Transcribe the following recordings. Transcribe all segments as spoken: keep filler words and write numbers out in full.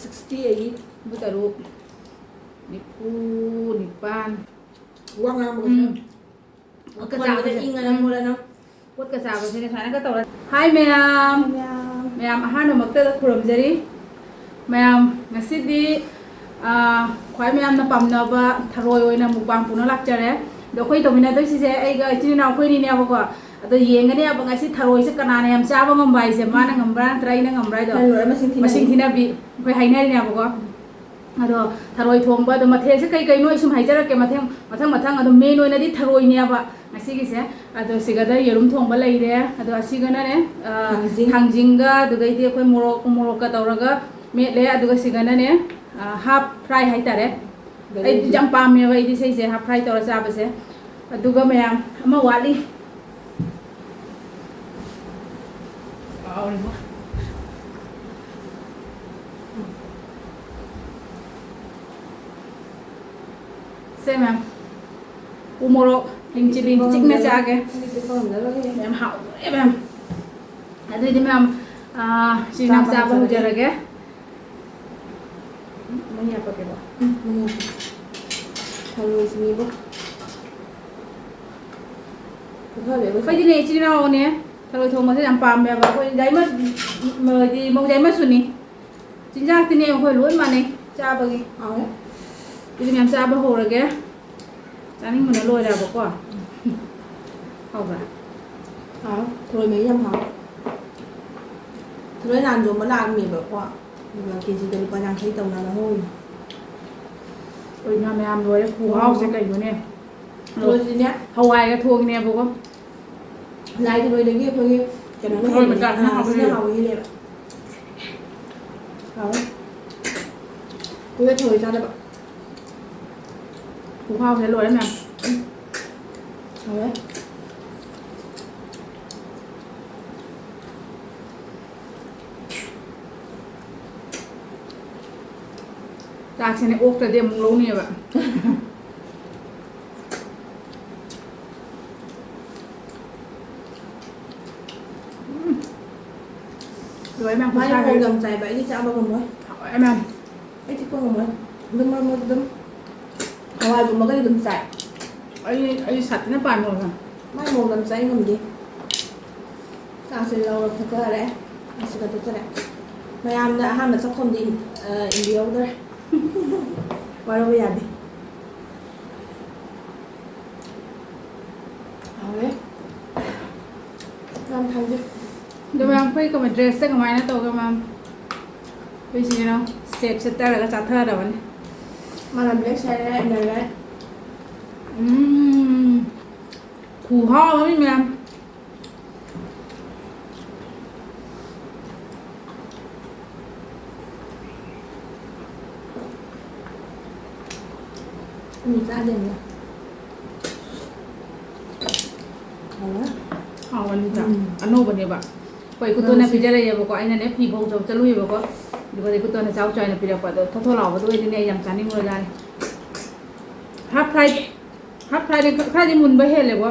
Sixty eight. ꯅꯤꯐꯨ ꯇꯔꯨꯛ, ꯅꯤꯐꯨ ꯅꯤꯄꯥꯟ꯫ ꯋꯥ ꯉꯥꯡꯕꯒ ꯎꯝ꯫ ꯆꯪ-, ꯄꯣꯠꯀ ꯈꯣꯟꯒꯁꯦ ꯆꯥꯕꯁꯦ꯫ ꯏꯪꯉꯅ ꯎꯝ꯫ ꯈꯣꯠꯂꯅ꯫ ꯄꯣꯠꯀ ꯆꯥꯕꯁꯤꯅꯦ ꯁꯨꯃꯥꯏꯅꯒ ꯇꯧꯔ꯫ ꯍꯥꯏ ꯃꯌꯥꯝ꯫ ꯃꯌꯥꯝ꯫ ꯃꯌꯥꯝ ꯑꯍꯥꯟꯕꯃꯛꯇꯗ ꯈꯨꯔꯨꯝꯖꯔꯤ꯫ ꯃꯌꯥꯝ ꯉꯁꯤꯗꯤ, ꯑꯥ, ꯈ꯭ꯋꯥꯏ ꯃꯌꯥꯝꯅ ꯄꯥꯝꯅꯕ ꯊꯔꯣꯏ ꯑꯣꯏꯅ ꯃꯨꯛꯕꯥꯡ ꯄꯨꯅ ꯂꯥꯛꯆꯔꯦ꯫ ꯑꯗꯣ ꯑꯩꯈꯣꯏ ꯇꯧꯃꯤꯟꯅꯗꯣꯏꯁꯤꯁꯦ ꯑꯩꯒ ꯏꯆꯤꯟ ꯏꯅꯥꯎ ꯑꯩꯈꯣꯏꯅꯤꯅꯦꯕꯀꯣ꯫ ꯑꯗꯣ ꯌꯦꯡꯒꯅꯦꯕ ꯉꯁꯤ ꯊꯔꯣꯏꯁꯦ ꯀꯅꯥꯅ ꯌꯥꯝ ꯆꯥꯕ ꯉꯝꯕ ꯍꯥꯏꯁꯦ, ꯃꯥꯅ ꯉꯝꯕ꯭ꯔꯥ ꯅꯠꯇ꯭ꯔꯒ ꯑꯩꯅ ꯉꯝꯕ꯭ꯔꯥ ꯍꯥꯏꯗꯣ꯫ ꯍꯣꯏ, ꯂꯣꯏꯔꯦ, ꯃꯁꯤꯡ ꯊꯤꯅꯕꯤ꯫ ꯃꯁꯤꯡ ꯊꯤꯅꯕꯤ꯫ ꯑꯩꯈꯣꯏ ꯍꯥꯏꯅꯔꯤꯅꯦꯕꯀꯣ꯫ ꯑꯗꯣ ꯊꯔꯣꯏ ꯊꯣꯡꯕ, ꯑꯗꯣ ꯃꯊꯦꯜꯁꯦ ꯀꯩ ꯀꯩꯅꯣ ꯑꯩ ꯁꯨꯝ ꯍꯥꯏꯖꯔꯛꯀꯦ ꯃꯊꯪ ꯃꯊꯪ ꯃꯊꯪ꯫ ꯑꯗꯣ ꯃꯦꯟ ꯑꯣꯏꯅꯗꯤ ꯊꯔꯣꯏꯅꯦꯕ ꯉꯁꯤꯒꯤꯁꯦ꯫ ꯑꯗꯣ ꯁꯤꯒꯗ ꯌꯦꯔꯨꯝ ꯊꯣꯡꯕ ꯂꯩꯔꯦ, ꯑꯗꯣ ꯑꯁꯤꯒꯅꯅꯦ, ꯑ, ꯊꯥꯡꯖꯤꯡ꯫ ꯊꯥꯡꯖꯤꯡꯒ, ꯑꯗꯨꯗꯩꯗꯤ ꯑꯩꯈꯣꯏ ꯃꯣꯔꯣꯛ, ꯃꯣꯔꯣꯛꯀ ꯇꯧꯔꯒ ꯃꯦꯠꯂꯦ, ꯑꯗꯨꯒ ꯁꯤꯒꯅꯅꯦ, ꯑ, ꯍꯥꯞ ꯐ꯭ꯔꯥꯏ ꯍꯥꯏꯇꯥꯔꯦ꯫ ꯑꯩꯗꯤ ꯕꯦꯂꯦꯟꯗ꯭ꯔꯤ꯫ ꯌꯥꯝ ꯄꯥꯝꯃꯦꯕ ꯑꯩꯗꯤ ꯁꯤꯁꯦ ꯍꯥꯞ ꯐ꯭ꯔꯥꯏ ꯇꯧꯔ ꯆꯥꯕꯁꯦ꯫ ꯑꯗꯨꯒ ꯃꯌꯥꯝ ꯑꯃ ꯋꯥꯠꯂꯤ꯫ ꯀꯥꯎꯔꯦꯉꯣ꯫ ꯁꯦ ꯃꯦꯝ, ꯎ ꯃꯣꯔꯣꯛ, green chilli ꯆꯤꯛꯅ ꯆꯥꯒꯦ꯫ ꯃꯦꯝ, ꯍꯥꯎꯗꯣꯔꯦ ꯃꯦꯝ꯫ ꯑꯗꯨꯏꯗꯤ ꯃꯦꯝ, ꯑꯥ, ꯁꯤ ꯃꯦꯝ ꯆꯥꯕ ꯆꯥꯕ ꯍꯧꯖꯔꯒꯦ꯫ ꯍꯧꯖꯔꯒꯦ꯫ ꯃꯍꯤ ꯍꯥꯞꯄꯛꯀꯦꯕ꯫ ꯎꯝ, ꯃꯍꯤ ꯍꯥꯞꯄꯛꯀꯦ꯫ ꯊꯔꯣꯏꯁꯤꯅꯤꯕꯨ꯫ ꯄꯨꯊꯔꯦꯕ꯫ ꯑꯩꯈꯣꯏꯗꯤꯅꯦ, ꯏꯆꯤꯜ ꯏꯅꯥꯎꯅꯦ, ꯊꯔꯣꯏ ꯊꯣꯡꯕꯁꯦ ꯌꯥꯝ ꯄꯥꯝꯃꯦꯕ꯫ ꯑꯩꯈꯣꯏ ꯌꯥꯏꯃ-, ꯍꯥꯏꯗꯤ ꯃꯧ ꯌꯥꯏꯃꯁꯨꯅꯤ꯫ ꯆꯤꯟꯖꯥꯛꯇꯤꯅꯦ ꯑꯩꯈꯣꯏ ꯂꯣꯏ ꯃꯥꯟꯅꯩ ꯆꯥꯕꯒꯤ꯫ ꯍꯥꯎꯋꯦ꯫ ꯑꯗꯨꯗꯤ ꯃꯌꯥꯝ ꯆꯥꯕ ꯍꯧꯔꯒꯦ꯫ ꯆꯥꯅꯤꯡꯕꯅ ꯂꯣꯏꯔꯦꯕꯀꯣ꯫ ꯍꯥꯎꯕ꯭ꯔꯥ? ꯍꯥꯎꯋꯦ꯫ ꯊꯔꯣꯏ ꯃꯍꯤ ꯌꯥꯝ ꯍꯥꯎꯋꯦ꯫ ꯊꯔꯣꯏ ꯅꯍꯥꯟ ꯌꯣꯟꯕ ꯂꯥꯛꯑꯝꯃꯦꯕꯀꯣ꯫ ꯑꯗꯨꯒ ꯀꯦꯖꯤꯗ ꯂꯨꯄꯥ ꯌꯥꯡꯈꯩ ꯇꯧꯅ ꯂꯧꯍꯧꯔꯤꯅꯦ꯫ ꯍꯣꯏ, ꯉꯥ ꯃꯌꯥꯝ ꯂꯣꯏꯔꯦ꯫ ꯈꯨꯍꯥꯎꯁꯦ ꯎꯝ꯫ ꯀꯩꯅꯣꯅꯦ꯫ ꯊꯔꯣꯏꯁꯤꯅꯦ꯫ ꯍꯋꯥꯏꯒ ꯊꯣꯡꯉꯤꯅꯦꯕꯀꯣ꯫ ꯂꯥꯏ ꯊꯔꯣꯏꯗꯒꯤ ꯑꯩꯈꯣꯏꯒꯤ ꯀꯩꯅꯣꯅ ꯊꯔꯣꯏ ꯍꯦꯜꯂꯦ꯫ ꯃꯆꯥꯁꯤꯅ ꯑꯥ, ꯍꯥꯎꯕ ꯁꯤꯅ ꯍꯦꯜꯂꯦ꯫ ꯍꯥꯎꯕ ꯍꯦꯜꯂꯦꯕ꯫ ꯍꯥꯎꯋꯦ꯫ ꯀꯨꯏꯔꯦ ꯊꯔꯣꯏ ꯆꯥꯗꯕ꯫ ꯈꯨꯍꯥꯎꯁꯦ ꯂꯣꯏꯔꯦ ꯃꯌꯥꯝ꯫ ꯍꯥꯎꯋꯦ꯫ ꯆꯥꯛꯁꯤꯅꯦ ꯑꯣꯛꯇꯗꯤ ꯑꯃꯨꯛ ꯂꯧꯅꯦꯕ꯫ ꯎꯝ꯫ ꯂꯣꯏꯔꯦ ꯃꯌꯥꯝ ꯃꯥꯗꯤ ꯈꯨꯠꯁꯥꯁꯦ꯫ ꯈꯣꯡ ꯌꯥꯝ ꯆꯥꯏꯕ, ꯑꯩꯗꯤ ꯆꯥꯕ ꯉꯝꯃꯣꯏ꯫ ꯍꯥꯎꯋꯦ꯫ ꯑꯩ ꯃꯌꯥꯝ, ꯑꯩ ꯆꯤꯛꯄ ꯉꯝꯃꯣꯏ꯫ ꯑꯗꯨꯝ ꯃꯔꯛ ꯃꯔꯛꯇ ꯑꯗꯨꯝ ꯍꯋꯥꯏꯒꯨꯝꯕꯒꯗꯤ ꯑꯗꯨꯝ ꯆꯥꯏ꯫ ꯑꯩ, ꯑꯩ ꯁꯥꯊꯤꯅ ꯄꯥꯝꯃꯦ ꯍꯋꯥꯏ꯫ ꯃꯥꯏ ꯃꯣꯔꯣꯛ ꯌꯥꯝ ꯆꯥꯏ ꯉꯝꯗꯦ꯫ ꯆꯥꯛꯁꯦ ꯂꯧꯔ ꯐꯨꯠꯊꯔꯦ꯫ ꯑꯁꯤꯒ ꯇꯣꯠꯆꯔꯦ꯫ ꯃꯌꯥꯝꯅ ꯑꯍꯥꯟꯕ ꯆꯥꯛꯈꯣꯝꯗꯤ, ꯑ, ꯏꯟꯕꯤꯍꯧꯗ꯭ꯔꯦ꯫ ꯋꯥꯔꯧꯕ ꯌꯥꯗꯦ꯫ ꯍꯥꯎꯔꯦ꯫ ꯌꯥꯝ ꯊꯝꯗꯦ꯫ ꯑꯗꯣ ꯃꯌꯥꯝ, ꯑꯩꯈꯣꯏ ꯀꯃꯥꯏ-, dress ꯁꯦ ꯀꯃꯥꯏꯅ ꯇꯧꯒꯦ ꯃꯌꯥꯝ? ꯑꯩꯈꯣꯏ ꯁꯤꯒꯤꯅ ꯁꯦꯠ ꯁꯦꯠꯇꯔꯒ ꯆꯥꯊꯔꯕꯅꯤ꯫ ꯃꯥꯅ black ꯁꯦꯠꯂꯦ, ꯑꯩꯅ red꯫ ꯎꯝ꯫ ꯈꯨꯍꯥꯎ ꯑꯃꯅꯤ ꯃꯌꯥꯝ꯫ ꯎꯝ, ꯆꯥꯗꯦꯅꯦ꯫ ꯍꯥꯎꯋꯦ꯫ ꯍꯥꯎꯕꯅꯤꯗ꯫ ꯎꯝ꯫ ꯑꯅꯧꯕꯅꯦꯕ꯫ ꯑꯩꯈꯣꯏ ꯏꯀꯨꯇꯣꯟꯅ ꯂꯧꯁꯤ꯫ ꯄꯤꯖꯔꯛꯑꯦꯕꯀꯣ꯫ ꯑꯩꯅꯅꯦ ꯐꯤ ꯐꯧꯖꯕ ꯆꯠꯂꯨꯏꯕꯀꯣ꯫ ꯑꯗꯨꯒ ꯏꯀꯨꯇꯣꯟꯅ ꯆꯥꯎ ꯆꯥꯎꯅ ꯄꯤꯔꯛꯄ꯫ ꯑꯗꯣ ꯊꯣꯠ ꯊꯣꯠ ꯂꯥꯎꯕꯗꯣ ꯑꯣꯏꯗꯣꯏꯅꯦ꯫ ꯑꯩ ꯌꯥꯝ ꯆꯥꯅꯤꯡꯕꯖꯥꯠꯅꯤ꯫ Half fry, half fry ꯗꯤ ꯈꯔꯗꯤ ꯃꯨꯟꯕ ꯍꯦꯜꯂꯦꯕꯣ꯫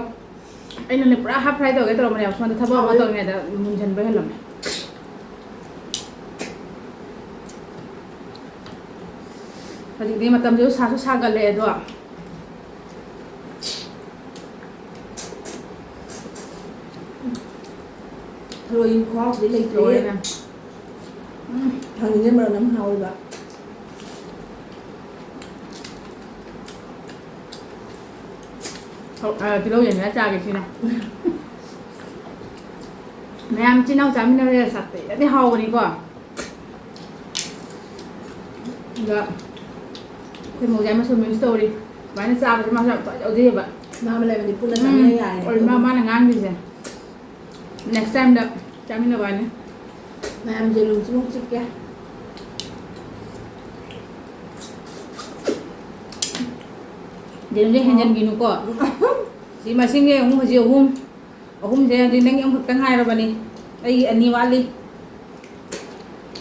ꯑꯩꯅꯅꯦ ꯄꯨꯔꯥ half fry ꯇꯧꯒꯦ ꯇꯧꯔꯝꯕꯅꯦꯕ꯫ ꯁꯣꯝꯗ ꯊꯕꯛ ꯑꯃ ꯍꯥꯎꯋꯦ꯫ ꯇꯧꯔꯤꯉꯩꯗ ꯃꯨꯟꯖꯟꯕ ꯍꯦꯜꯂꯝꯃꯦ꯫ ꯍꯧꯖꯤꯛꯇꯤ ꯃꯇꯝꯁꯤꯁꯨ ꯁꯥꯁꯨ ꯁꯥꯒꯠꯂꯛꯑꯦ ꯑꯗꯣ꯫ ꯊꯔꯣꯏ ꯈꯨꯍꯥꯎꯁꯤꯗꯤ ꯂꯩꯇ꯭ꯔꯦ꯫ ꯂꯣꯏꯔꯦ ꯃꯌꯥꯝ꯫ ꯎꯝ꯫ ꯊꯥꯡꯖꯤꯡꯁꯦ ꯃꯔꯣꯝ ꯌꯥꯝ ꯍꯥꯎꯋꯦꯕ꯫ ꯍꯧ-, ꯑ, ꯇꯤꯜꯍꯧ ꯌꯦꯡꯉꯒ ꯆꯥꯒꯦ ꯁꯤꯅ꯫ ꯃꯌꯥꯝ ꯏꯆꯤꯟ ꯏꯅꯥꯎ ꯆꯥꯃꯤꯟꯅꯔꯦ ꯁꯥꯊꯤꯅꯗꯤ ꯍꯥꯎꯕꯅꯤꯀꯣ꯫ ꯑꯗ ꯑꯩꯈꯣꯏ ꯃꯧꯁꯦ ꯑꯃꯁꯨ miss ꯇꯧꯔꯤ꯫ ꯁꯨꯃꯥꯏꯅ ꯆꯥꯕꯁꯦ ꯃꯥꯁꯨ ꯌꯥꯝ ꯇꯣꯏ ꯌꯥꯎꯖꯩꯑꯕ꯫ ꯃꯥ ꯑꯃ ꯂꯩꯕꯗꯤ ꯄꯨꯟꯅ ꯎꯝ, ꯆꯥꯃꯤꯟꯅ ꯌꯥꯔꯦꯅꯦ꯫ ꯑꯣꯏ, ꯃꯥ-, ꯃꯥꯅ ꯉꯥꯡꯗꯣꯏꯁꯦ꯫ Next time ꯗ ꯆꯥꯃꯤꯟꯅꯕ ꯍꯥꯏꯅꯤ꯫ ꯃꯌꯥꯝ ꯌꯦꯔꯨꯝꯁꯤꯃꯨꯛ ꯆꯤꯛꯀꯦ꯫ ꯌꯦꯔꯨꯝꯁꯦ ꯍꯦꯟꯖꯟꯈꯤꯅꯨꯀꯣ꯫ ꯁꯤ ꯃꯁꯤꯡꯁꯦ ꯑꯃꯨꯛ ꯍꯧꯖꯤꯛ ꯑꯍꯨꯝ꯫ ꯑꯍꯨꯝꯁꯦ ꯍꯧꯖꯤꯛ ꯅꯪꯒꯤ ꯑꯃꯈꯛꯇ ꯉꯥꯏꯔꯕꯅꯤ꯫ ꯑꯩꯒꯤ ꯑꯅꯤ ꯋꯥꯠꯂꯤ꯫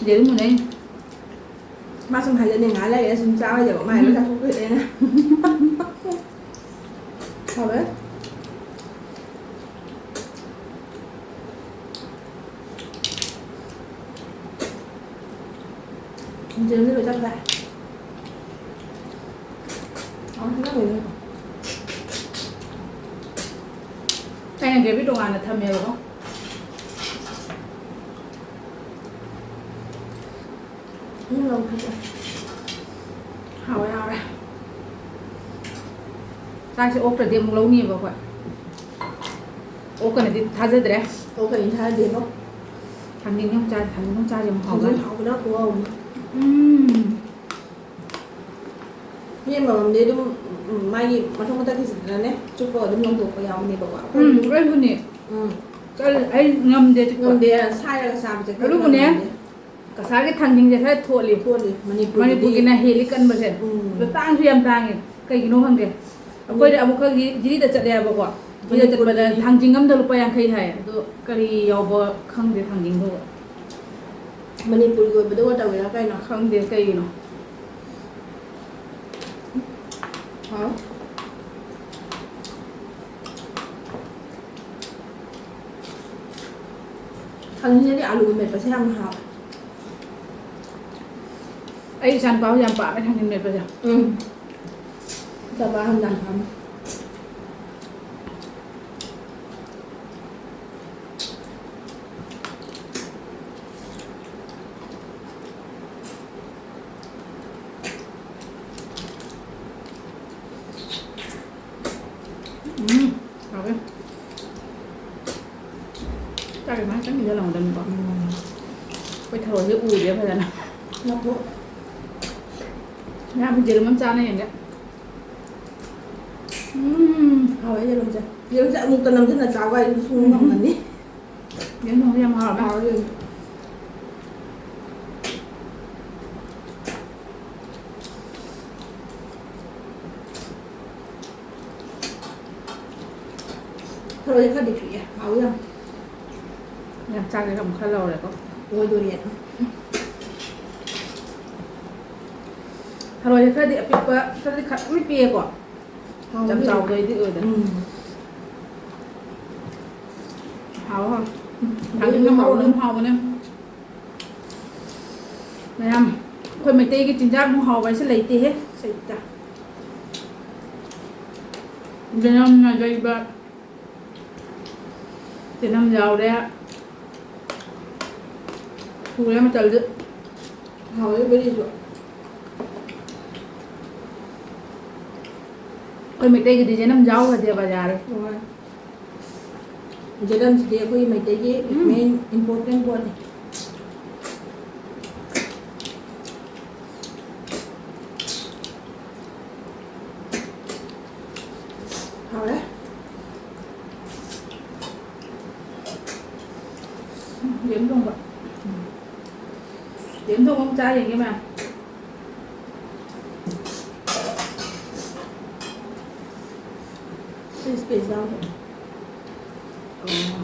ꯌꯦꯔꯨꯝ ꯃꯨꯟꯅꯩ꯫ ꯃꯥ ꯁꯨꯝ ꯍꯥꯏꯖꯅꯤꯡꯉꯥꯏ ꯂꯩꯔꯦ, ꯁꯨꯝ ꯆꯥꯔꯣꯏꯗꯕ ꯃꯥꯏ ꯂꯣꯏ ꯎꯝ꯫ ꯆꯥꯊꯣꯛꯇꯣꯏꯅꯦꯅ꯫ ꯍꯥꯎꯋꯦ꯫ ꯊꯤꯟꯖꯤꯟꯕ ꯂꯣꯏ ꯆꯠꯈ꯭ꯔꯦ꯫ ꯑꯃꯨꯛ ꯆꯠꯈ꯭ꯔꯦ꯫ ꯑꯩꯅ ꯒ꯭ꯔꯦꯚꯤ ꯇꯣꯉꯥꯟꯅ ꯊꯝꯃꯦꯕꯀꯣ꯫ ꯎꯝ, ꯂꯧꯈꯤꯁꯦ꯫ ꯍꯥꯎꯔꯦ, ꯍꯥꯎꯔꯦ꯫ ꯆꯥꯛꯁꯦ ꯑꯣꯛꯇ꯭ꯔꯗꯤ ꯑꯃꯨꯛ ꯂꯧꯅꯤꯕ ꯑꯩꯈꯣꯏ꯫ ꯑꯣꯛꯀꯅꯗꯤ ꯊꯥꯖꯗ꯭ꯔꯦ꯫ ꯑꯣꯛꯀꯅꯤ ꯊꯥꯖꯗꯦꯕꯣ꯫ ꯊꯥꯡꯖꯤꯡ ꯑꯃ ꯆꯥ-, ꯊꯥꯡꯖꯤꯡ ꯑꯃ ꯆꯥꯁꯦ ꯑꯃꯨꯛ ꯍꯥꯎꯕ꯭ꯔꯥ? ꯊꯥꯡꯖꯤꯡ ꯍꯥꯎꯕꯅ ꯈꯨꯍꯥꯎ ꯑꯃ꯫ ꯎꯝ꯫ ꯃꯤ ꯑꯃꯃꯝꯗꯤ ꯑꯗꯨꯝ, ꯎꯝ, ꯃꯥꯒꯤ ꯃꯊꯛ ꯃꯊꯛꯀꯤꯁꯤꯗꯅꯅꯦ, ꯆꯨꯞꯄꯒ ꯑꯗꯨꯝ ꯂꯪꯊꯣꯛꯄ ꯌꯥꯎꯅꯦꯕꯀꯣ꯫ ꯎꯝ, ꯑꯩꯈꯣꯏꯁꯨꯅꯦ꯫ ꯎꯝ꯫ ꯆꯠ-, ꯑꯩ ꯉꯝꯗꯦ ꯆꯨꯞꯄ꯫ ꯉꯝꯗꯦ, ꯁꯥꯏꯔꯒ ꯆꯥꯕꯁꯦ ꯑꯩꯈꯣꯏ ꯑꯗꯨꯕꯨꯅꯦ, ꯉꯝꯗꯦ꯫ ꯀꯁꯥꯔꯒꯤ ꯊꯥꯡꯖꯤꯡꯁꯦ ꯈꯔ ꯊꯣꯠꯂꯤ꯫ ꯊꯣꯠꯂꯤ, ꯃꯅꯤꯄꯨꯔꯒꯤꯗꯤ꯫ ꯃꯅꯤꯄꯨꯔꯒꯤꯅ ꯍꯦꯜꯂꯤ ꯀꯟꯕꯁꯦ꯫ ꯎꯝ꯫ ꯑꯗꯣ ꯇꯥꯡꯁꯨ ꯌꯥꯝ ꯇꯥꯡꯉꯦ꯫ ꯀꯩꯒꯤꯅꯣ ꯈꯪꯗꯦ꯫ ꯑꯩꯈꯣꯏꯗ ꯃꯅꯤꯄꯨꯔ ꯑꯃꯨꯛꯈꯛ ꯖꯤ-, ꯖꯤꯔꯤꯗ ꯆꯠꯂꯦꯕꯀꯣ꯫ ꯖꯤꯔꯤꯗ ꯆꯠꯄꯗ ꯃꯅꯤꯄꯨꯔꯒꯤ ꯊꯥꯡꯖꯤꯡ ꯑꯃꯗ ꯂꯨꯄꯥ ꯌꯥꯡꯈꯩ ꯍꯥꯏ꯫ ꯑꯗꯣ ꯀꯔꯤ ꯌꯥꯎꯕ ꯈꯪꯗꯦ ꯊꯥꯡꯖꯤꯡꯗꯨꯕꯨ꯫ ꯃꯅꯤꯄꯨꯔꯒꯤ ꯑꯣꯏꯕꯗꯨꯒ ꯇꯧꯔꯤꯔꯥ ꯀꯩꯅꯣ? ꯈꯪꯗꯦ ꯀꯩꯒꯤꯅꯣ꯫ ꯍꯥꯎ꯫ ꯊꯥꯡꯖꯤꯡꯗꯤ ꯑꯂꯨꯒ ꯃꯦꯠꯄꯁꯦ ꯌꯥꯝ ꯍꯥꯎꯋꯦ꯫ ꯑꯩ ꯏꯆꯥꯅꯨꯄꯥ ꯍꯣꯏ ꯌꯥꯝ ꯄꯥꯝꯃꯦ ꯊꯥꯡꯖꯤꯡ ꯃꯦꯠꯄꯁꯦ꯫ ꯎꯝ꯫ ꯏꯆꯥꯅꯨꯄꯥ ꯍꯣꯏ ꯌꯥꯝ ꯄꯥꯝꯃꯦ꯫ ꯎꯝ, ꯍꯥꯎꯋꯦ꯫ ꯆꯥꯛ ꯈꯤꯇꯪ ꯈꯤꯇꯪ ꯏꯟꯖꯜꯂꯝꯒꯗꯕꯅꯤꯀꯣ꯫ ꯎꯝ꯫ ꯑꯩꯈꯣꯏ ꯊꯔꯣꯏꯁꯦ ꯎꯗꯦ ꯐꯖꯅ꯫ ꯂꯐꯨ꯫ ꯃꯌꯥꯝ ꯌꯦꯔꯨꯝ ꯑꯃ ꯆꯥꯅ ꯌꯦꯡꯒꯦ꯫ ꯎꯝ꯫ ꯍꯥꯎꯋꯦ ꯌꯦꯔꯨꯝꯁꯦ꯫ ꯌꯦꯔꯨꯝꯁꯦ ꯑꯃꯨꯛꯇ ꯅꯝꯁꯤꯟꯅ ꯆꯥꯕ ꯍꯥꯏꯗꯨꯁꯨ ꯁꯨꯡꯉꯝ ꯎꯝ꯫ ꯉꯝꯃꯅꯤ꯫ ꯌꯦꯔꯨꯝ ꯊꯣꯡꯕ ꯌꯥꯝ ꯍꯥꯎꯔꯝꯃꯦ꯫ ꯍꯥꯎꯋꯦ ꯌꯦꯔꯨꯝ꯫ ꯊꯔꯣꯏꯁꯦ ꯈꯔꯗꯤ ꯄꯤꯛꯑꯦ꯫ ꯍꯥꯎꯋꯤ ꯌꯥꯝ꯫ ꯌꯥꯝ ꯆꯥꯒꯦ ꯑꯃꯨꯛ ꯈꯔ ꯂꯧꯔꯦꯀꯣ꯫ ꯑꯣꯏꯗꯣꯔꯤ ꯑꯗꯨꯝ꯫ ꯊꯔꯣꯏꯁꯦ ꯈꯔꯗꯤ ꯑꯄꯤꯛꯄ, ꯈꯔꯗꯤ ꯈꯛ ꯑꯗꯨꯝ ꯄꯤꯛꯑꯦꯀꯣ꯫ ꯍꯥꯎꯋꯤ ꯌꯥꯝ ꯑꯗꯨꯗꯤ꯫ ꯆꯥꯎꯕꯗꯩꯗꯤ ꯑꯣꯏꯗꯦ꯫ ꯎꯝ꯫ ꯍꯥꯎꯋꯦ, ꯍꯥꯎꯋꯦ꯫ ꯎꯝ꯫ ꯊꯥꯡꯖꯤꯡꯒ ꯃꯔꯣꯜ ꯑꯃ ꯍꯥꯎꯕꯅꯦ꯫ ꯃꯌꯥꯝ ꯑꯩꯈꯣꯏ ꯃꯩꯇꯩꯒꯤ ꯆꯤꯟꯖꯥꯛꯃꯨꯛ ꯍꯥꯎꯕ ꯍꯥꯏꯁꯦ ꯂꯩꯇꯦꯍꯦ꯫ ꯁꯩꯇ꯫ ꯆꯅꯝꯅ ꯌꯩꯕ꯫ ꯆꯅꯝ ꯌꯥꯎꯔꯦ꯫ ꯁꯨꯔꯦ ꯃꯆꯜꯁꯦ꯫ ꯍꯥꯎꯋꯦ ꯕꯦꯔꯤꯁꯨ꯫ ꯑꯩꯈꯣꯏ ꯃꯩꯇꯩꯒꯤꯗꯤ ꯆꯅꯝ ꯌꯥꯎꯈ꯭ꯔꯗꯦꯕ ꯌꯥꯔꯦ꯫ ꯍꯣꯏ꯫ ꯖꯦꯔꯝꯁꯤꯗꯤ ꯑꯩꯈꯣꯏꯒꯤ ꯃꯩꯇꯩꯒꯤ ꯎꯝ꯫ Main important ꯄꯣꯠꯅꯤ꯫ ꯍꯥꯎꯔꯦ꯫ ꯎꯝ, ꯌꯦꯔꯨꯝ ꯊꯣꯡꯕ꯫ ꯎꯝ꯫ ꯌꯦꯔꯨꯝ ꯊꯣꯡꯕ ꯑꯃ ꯆꯥ ꯌꯦꯡꯒꯦ ꯃꯌꯥꯝ꯫ ꯁꯤ space ꯌꯥꯎꯗꯕ꯫ ꯑꯣ꯫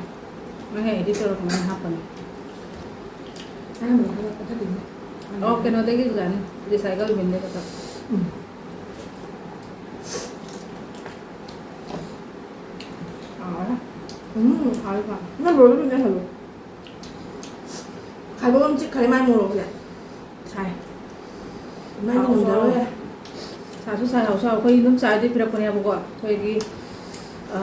ꯅꯪ ꯍꯦꯛ edit ꯇꯧꯔ ꯀꯃꯥꯏꯅ ꯍꯥꯞꯄꯅꯣ? ꯑꯍꯥꯟꯕꯗ ꯈꯔ ꯀꯛꯊꯠꯈꯤꯕꯅꯦ꯫ ꯑꯣ, ꯀꯩꯅꯣꯗꯒꯤ ꯑꯣꯖꯥꯅꯤ, recycle bin ꯗꯒꯤ ꯀꯛꯊꯠ꯫ ꯎꯝ꯫ ꯍꯥꯎꯔꯦ꯫ ꯎꯝ, ꯍꯥꯎꯔꯦ, ꯍꯥꯎꯔꯦ꯫ ꯅꯪ ꯂꯣꯏꯔꯕ ꯅꯦ ꯍꯜꯂꯣ꯫ ꯈꯥꯏꯕꯣꯛ ꯑꯃ ꯆꯤꯛꯈ꯭ꯔꯦ ꯃꯥꯏ ꯃꯣꯔꯣꯛꯁꯦ꯫ ꯁꯥꯏ꯫ ꯃꯥꯏꯗꯤ ꯍꯥꯎꯁꯨ ꯉꯝꯖꯔꯣꯏ꯫ ꯍꯥꯎꯋꯦ꯫ ꯁꯥꯁꯨ ꯁꯥꯏ, ꯍꯥꯎꯁꯨ ꯍꯥꯎꯋꯦ꯫ ꯑꯩꯈꯣꯏ ꯏꯗꯣꯝꯆꯥ ꯍꯣꯏꯗꯩ ꯄꯤꯔꯛꯄꯅꯦꯕꯀꯣ꯫ ꯑꯩꯈꯣꯏꯒꯤ, ꯑ,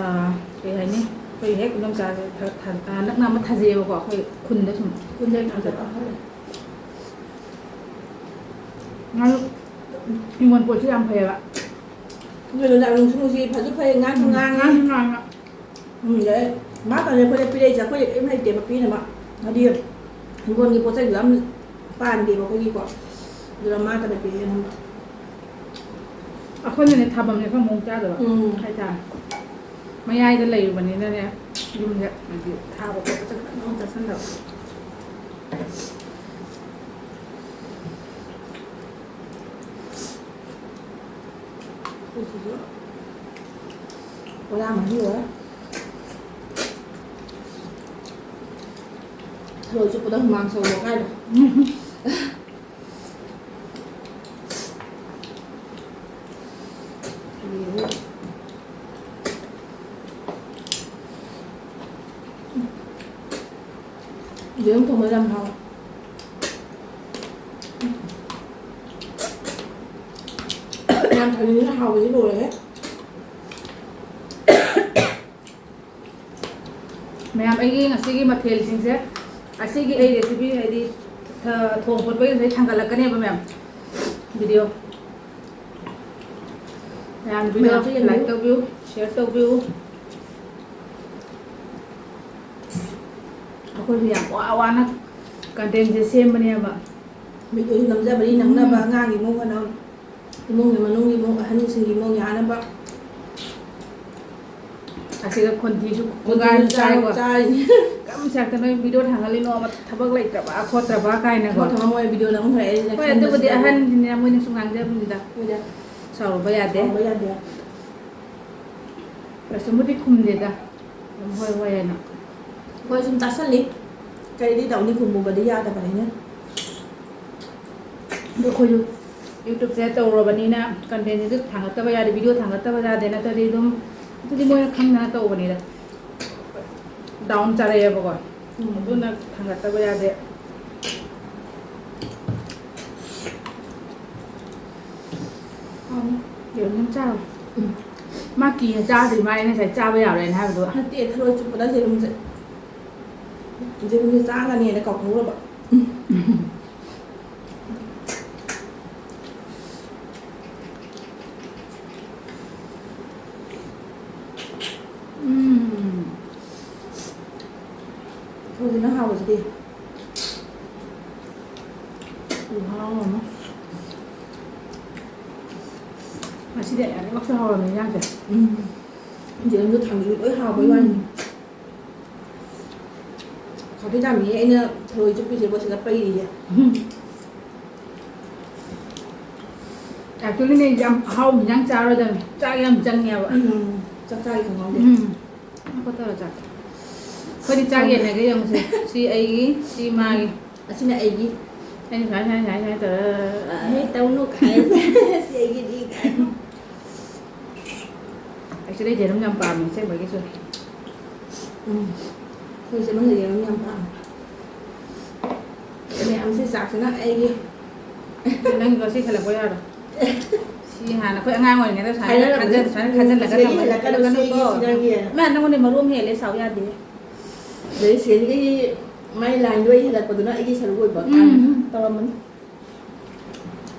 ꯀꯩ ꯍꯥꯏꯅꯤ? ꯑꯩꯈꯣꯏ ꯍꯦꯛ ꯏꯗꯣꯝꯆꯥꯁꯦ ꯊ-, ꯊ-, ꯑ, ꯅꯛꯅ ꯑꯃ ꯊꯥꯖꯩꯌꯦꯕꯀꯣ꯫ ꯑꯩꯈꯣꯏ ꯈꯨꯟꯗ ꯁꯨꯝ꯫ ꯈꯨꯟꯗꯩ ꯊꯥꯖꯕ ꯑꯍꯜ ꯂꯩ꯫ ꯉꯥꯁꯨ ꯍꯤꯡꯒꯣꯜ ꯄꯣꯠꯁꯨ ꯌꯥꯝ ꯐꯩꯌꯦꯕ꯫ ꯑꯗꯨꯗꯨꯅ ꯅꯨꯡꯁꯨ ꯅꯨꯡꯁꯤ, ꯐꯁꯨ ꯐꯩ, ꯉꯥꯡꯁꯨ ꯎꯝ, ꯉꯥꯡꯉꯤ꯫ ꯉꯥꯡꯁꯨ ꯉꯥꯡꯉꯤ꯫ ꯎꯝ, ꯌꯥꯏ꯫ ꯃꯥ ꯇꯧꯔꯦ ꯑꯩꯈꯣꯏꯗ ꯄꯤꯔꯛꯏꯁꯦ, ꯑꯩꯈꯣꯏꯗ ꯀꯔꯤꯝ ꯂꯩꯇꯦꯕ ꯄꯤꯅꯕ꯫ ꯍꯥꯏꯗꯤ ꯍꯤꯡꯒꯣꯜꯒꯤ ꯄꯣꯠ ꯆꯩꯁꯨ ꯌꯥꯝ ꯄꯥꯟꯗꯦꯕ ꯑꯩꯈꯣꯏꯒꯤꯀꯣ꯫ ꯑꯗꯨꯅ ꯃꯥ ꯇꯧꯔꯦ ꯄꯤꯔꯛꯑꯦ ꯑꯅꯝꯕ꯫ ꯑꯩꯈꯣꯏꯅꯅꯦ ꯊꯥꯐꯝꯁꯦ ꯈꯔ ꯃꯑꯣꯡ ꯆꯥꯗꯕ ꯎꯝ꯫ ꯍꯥꯏꯇꯥꯔꯦ꯫ ꯃꯌꯥꯏꯗ ꯂꯩꯔꯨꯕꯅꯤꯅꯅꯦ, ꯌꯨꯝꯗ ꯍꯥꯏꯗꯤ ꯊꯥꯕ ꯈꯣꯠꯄꯁꯦ ꯈꯤꯇꯪ ꯆꯠꯁꯟꯗꯕ꯫ ꯑꯩꯈꯣꯏ ꯁꯤꯁꯨ ꯕꯣꯔꯥ ꯃꯔꯤ ꯑꯣꯏꯔꯦ꯫ ꯊꯔꯣꯏ ꯆꯨꯞꯄꯗ ꯍꯨꯃꯥꯡ ꯁꯧꯕ ꯀꯥꯏꯗꯣ꯫ ꯌꯦꯔꯨꯝ ꯊꯣꯡꯕ ꯌꯥꯝ ꯍꯥꯎꯋꯦ꯫ ꯌꯥꯝ ꯊꯣꯏꯅ ꯍꯥꯎꯕꯗꯤ ꯂꯣꯏꯔꯦꯍꯦ꯫ ꯃꯌꯥꯝ, ꯑꯩꯒꯤ ꯉꯁꯤꯒꯤ ꯃꯊꯦꯜꯁꯤꯡꯁꯦ, ꯑꯁꯤꯒꯤ ꯑꯩ recipe, ꯍꯥꯏꯗꯤ, ꯊ-, ꯊꯣꯡ ꯈꯣꯠꯄꯒꯤ ꯉꯁꯥꯏ ꯊꯥꯡꯒꯠꯂꯛꯀꯅꯦꯕ ꯃꯌꯥꯝ video꯫ ꯃꯌꯥꯝ video ꯃꯌꯥꯝꯁꯨ ꯌꯦꯡꯕꯤꯌꯨ꯫ Like ꯇꯧꯕꯤꯌꯨ, share ꯇꯧꯕꯤꯌꯨ꯫ ꯑꯩꯈꯣꯏꯁꯨ ꯌꯥꯝ ꯋꯥ ꯋꯥꯅ contentꯁꯦ ꯁꯦꯝꯕꯅꯦꯕ꯫ Videoꯁꯨ ꯅꯝꯖꯕꯅꯤ, ꯅꯪꯅꯕ ꯎꯝ꯫ ꯑꯉꯥꯡꯒꯤ ꯏꯃꯨꯡ ꯃꯅꯨꯡ, ꯏꯃꯨꯡꯒꯤ ꯃꯅꯨꯡꯒꯤ ꯏꯃꯨꯡ ꯑꯍꯟꯁꯤꯡꯒꯤ ꯏꯃꯨꯡ ꯌꯥꯅꯕ꯫ ꯑꯁꯤꯒ ꯈꯣꯟꯊꯤꯁꯨ ꯈꯣꯟꯊꯤꯁꯨ ꯈꯣꯡꯒꯥꯏ ꯑꯃ ꯆꯥꯔ ꯆꯥꯏꯀꯣ꯫ ꯆꯥꯔꯤꯅꯤ꯫ ꯀꯔꯝ ꯁꯥꯛꯇ ꯅꯣꯏ video ꯊꯥꯡꯒꯠꯂꯤꯅꯣ? ꯊꯕꯛ ꯂꯩꯇ꯭ꯔꯕ ꯈꯣꯠꯇ꯭ꯔꯕ ꯀꯥꯏꯅꯀꯣ꯫ ꯊꯕꯛ ꯊꯕꯛ ꯃꯣꯏ video ꯅꯝꯈ꯭ꯔꯦ, ꯑꯩꯅ ꯍꯣꯏ, ꯑꯗꯨꯕꯨꯗꯤ ꯈꯟꯕꯁꯤꯗꯕꯨ꯫ ꯑꯍꯟꯁꯤꯅ ꯃꯣꯏꯅ ꯁꯨꯝ ꯉꯥꯡꯖꯕꯅꯤꯗ꯫ ꯍꯣꯏꯗ꯫ ꯁꯥꯎꯔꯨꯕ ꯌꯥꯗꯦ꯫ ꯁꯥꯎꯔꯨꯕ ꯌꯥꯗꯦ꯫ ꯀꯩꯁꯨꯝꯕꯨꯗꯤ ꯈꯨꯝꯗꯦꯗ꯫ ꯑꯗꯨꯝ ꯍꯣꯏ ꯍꯣꯏ ꯍꯥꯏꯅ꯫ ꯍꯣꯏ, ꯁꯨꯝ ꯇꯥꯁꯜꯂꯤ꯫ ꯀꯔꯤꯗꯤ ꯇꯧꯅꯤ, ꯈꯨꯝꯃꯨꯕꯗꯤ ꯌꯥꯗꯕꯅꯤꯅ꯫ ꯑꯗꯣ ꯑꯩꯈꯣꯏꯁꯨ YouTubeꯁꯦ ꯇꯧꯔꯕꯅꯤꯅ, contentꯁꯤꯁꯨ ꯊꯥꯡꯒꯠꯇꯕ ꯌꯥꯗꯦ, video ꯊꯥꯡꯒꯠꯇꯕ ꯌꯥꯗꯦ, ꯅꯠꯇ꯭ꯔꯗꯤ ꯑꯗꯨꯝ, ꯑꯗꯨꯗꯤ ꯃꯣꯏꯅ ꯈꯪꯗꯅ ꯇꯧꯕꯅꯤꯗ꯫ Down ꯆꯥꯔꯛꯑꯦꯕꯀꯣ꯫ ꯎꯝ꯫ ꯑꯗꯨꯅ ꯊꯥꯡꯒꯠꯇꯕ ꯌꯥꯗꯦ꯫ ꯍꯥꯎꯅꯤ꯫ ꯌꯦꯔꯨꯝ ꯑꯗꯨꯝ ꯆꯥꯔꯣ꯫ ꯎꯝ꯫ ꯃꯥ ꯀꯤꯅ ꯆꯥꯗ꯭ꯔꯤ ꯃꯥꯜꯂꯦ ꯉꯁꯥꯏ ꯆꯥꯕ ꯌꯥꯔꯣꯏꯅ ꯍꯥꯏꯕꯗꯨꯒ꯫ ꯅꯠꯇꯦ, ꯊꯔꯣꯏ ꯆꯨꯞꯄꯗ ꯌꯦꯔꯨꯝꯁꯦ, ꯌꯦꯔꯨꯝꯁꯦ ꯆꯥꯒꯅꯦꯅ ꯀꯥꯎꯊꯣꯛꯎꯔꯕ꯫ ꯎꯝ꯫ ꯍꯧꯖꯤꯛꯅ ꯍꯥꯎꯕꯁꯤꯗꯤ꯫ ꯈꯨꯍꯥꯎ ꯑꯃ꯫ ꯉꯁꯤꯗꯤ ꯑꯅꯤꯃꯛꯁꯨ ꯍꯥꯎꯔꯝꯃꯦ ꯏꯟꯖꯥꯡꯁꯦ꯫ ꯎꯝ꯫ ꯌꯦꯔꯨꯝꯗꯣ ꯊꯥꯡꯖꯤꯡ ꯂꯣꯏ ꯍꯥꯎꯕꯩ ꯋꯥꯅꯤ꯫ ꯎꯝ꯫ ꯈ꯭ꯋꯥꯏꯗꯩ ꯌꯥꯝꯃꯤꯍꯦ ꯑꯩꯅ ꯊꯔꯣꯏ ꯆꯨꯞꯄꯤꯁꯦ ꯁꯤꯗ ꯄꯩꯔꯤꯁꯦ꯫ ꯎꯝ꯫ Actually ꯅꯦ, ꯌꯥꯝ ꯑꯍꯥꯎꯕ ꯏꯟꯖꯥꯡ ꯆꯥꯔꯗꯕꯅꯤ꯫ ꯆꯥꯛ ꯌꯥꯝ ꯆꯪꯉꯦꯕ꯫ ꯎꯝ꯫ ꯆꯥꯛ ꯆꯥꯒꯦ ꯈꯪꯍꯧꯗꯦ꯫ ꯎꯝ꯫ ꯉꯥꯏꯈꯣ ꯇꯧꯔ ꯆꯥꯛ꯫ ꯑꯩꯈꯣꯏꯗꯤ ꯆꯥꯛ ꯌꯦꯟꯅꯒꯦ ꯌꯦꯡꯉꯨꯁꯦ꯫ ꯁꯤ ꯑꯩꯒꯤ, ꯁꯤ ꯃꯥꯒꯤ꯫ ꯑꯁꯤꯅ ꯑꯩꯒꯤ꯫ ꯑꯩꯅ ꯁꯨꯃꯥꯏ, ꯁꯨꯃꯥꯏ, ꯁꯨꯃꯥꯏ, ꯁꯨꯃꯥꯏ ꯇꯧꯔ, "ꯍꯦ, ꯇꯧꯅꯨ" ꯀꯥꯏ꯫ "ꯁꯤ ꯑꯩꯒꯤꯗꯤ" ꯀꯥꯏ꯫ Actually ꯌꯦꯔꯨꯝ ꯌꯥꯝ ꯄꯥꯝꯃꯦ ꯑꯁꯦꯡꯕꯒꯤꯁꯨ꯫ ꯎꯝ꯫ ꯑꯩꯈꯣꯏ ꯏꯆꯦ ꯃꯁꯦ ꯌꯦꯔꯨꯝ ꯌꯥꯝ ꯄꯥꯝꯃꯦ꯫ ꯃꯌꯥꯝꯁꯦ ꯆꯥꯛꯁꯤꯅ ꯑꯩꯒꯤ꯫ ꯅꯪ ꯉꯁꯤ ꯍꯜꯂꯛꯄ ꯌꯥꯔꯣꯏ꯫ ꯁꯤ ꯍꯥꯟꯅ ꯑꯩꯈꯣꯏ ꯑꯉꯥꯡ ꯑꯣꯏꯔꯤꯉꯩꯗ ꯁꯨꯃꯥꯏꯅ ꯈꯥꯏꯅꯔꯝꯕꯅꯤ꯫ ꯈꯟꯖꯟ-, ꯁꯨꯃꯥꯏꯅ ꯈꯟꯖꯜꯂꯒ ꯁꯤꯗꯒꯤ ꯊꯝꯕꯅꯤ꯫ ꯍꯦꯜꯂꯛꯀꯅꯨ, ꯁꯤꯗꯒꯤ ꯁꯤꯗꯒꯤ꯫ ꯏꯃꯥ, ꯅꯪꯉꯣꯟꯗ ꯃꯔꯨ ꯑꯃ ꯍꯦꯜꯂꯦ, ꯁꯥꯎ ꯌꯥꯗꯦ꯫ ꯑꯗꯩ ꯁꯤꯗꯒꯤ ꯃꯥꯏ ꯂꯥꯏꯟꯗꯣ ꯑꯩ ꯍꯦꯜꯂꯛꯄꯗꯨꯅ ꯑꯩꯒꯤ ꯁꯔꯨꯛ ꯑꯣꯏꯕ ꯎꯝ꯫ ꯀꯥꯏꯅ ꯇꯧꯔꯝꯕꯅꯤ꯫